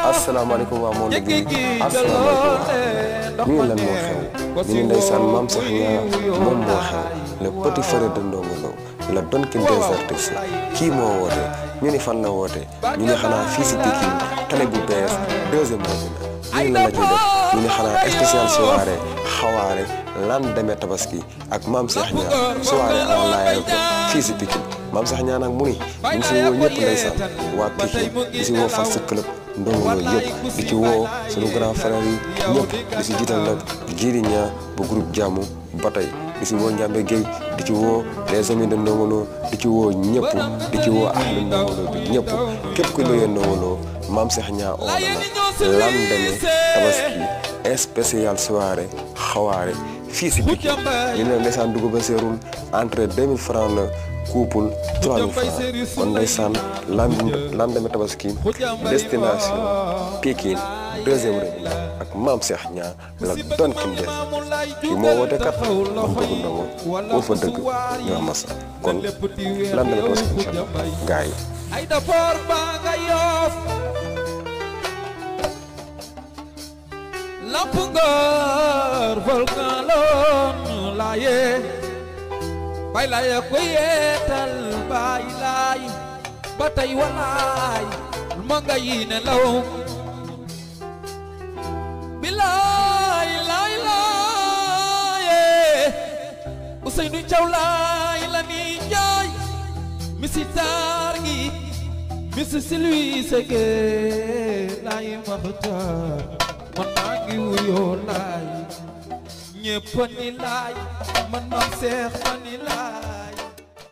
asalaamaaleykum waa monde bi asalaamaaleykum waa lan moo xew ñu ne ndeysaan Mame Cheikh Niang moom moo xew le petit frère de Ndongo Lo la Don King des artistes kii moo woote ñu ni fan la woote ñu ne xanaa fii si Pikine télé bu bees deuxième Médina ñu ne la la ciy def ñu ne xanaa spécial soirée xawaare lendemain tabaski ak Mame Cheikh Niang soirée en live fii si Pikine Mame Cheikh Niang nag mu ni ñu si woo ñëpp ndeysaan waa Pikine di si woo fan sa club Ndongo Lo yëpp di ci woo suñu grand frère yi ñëpp di si jiital nag Djily Niang bu groupe Jàmm ba tey di si woo Ndiambe Gueye di ci woo les amis de Ndongo Lo di ci woo ñëpp di ci woo ahlu Ndongo Lo bi ñëpp képp ku bëggee Ndongo Lo Mame Cheikh Niang oo na lendemain tabaski spécial soirée xawaare fii si Pikine ñu ne ndeysaan dugg ba seerul entrée 2000 francs la couple 3000 francs kon ndeysaan lendemain tabaski destination Pikine deuxième Médina ak Mame Cheikh Niang la Don King des kii moo woote kat man bëgg Ndongo boo fa dëgg ñoo masa kon lendemain tabaski incha allah gars yi Lampungor volcan lon laye bay laye ko yetal bay lay batay walay manga yine law bilay lay lay Ousseynou Thiaw lay la ni jaay misi targi misi Sylvie Seke lay maxtar man maa ngi wuyoo laay ñépp ni laay man Mame Cheikh ni laay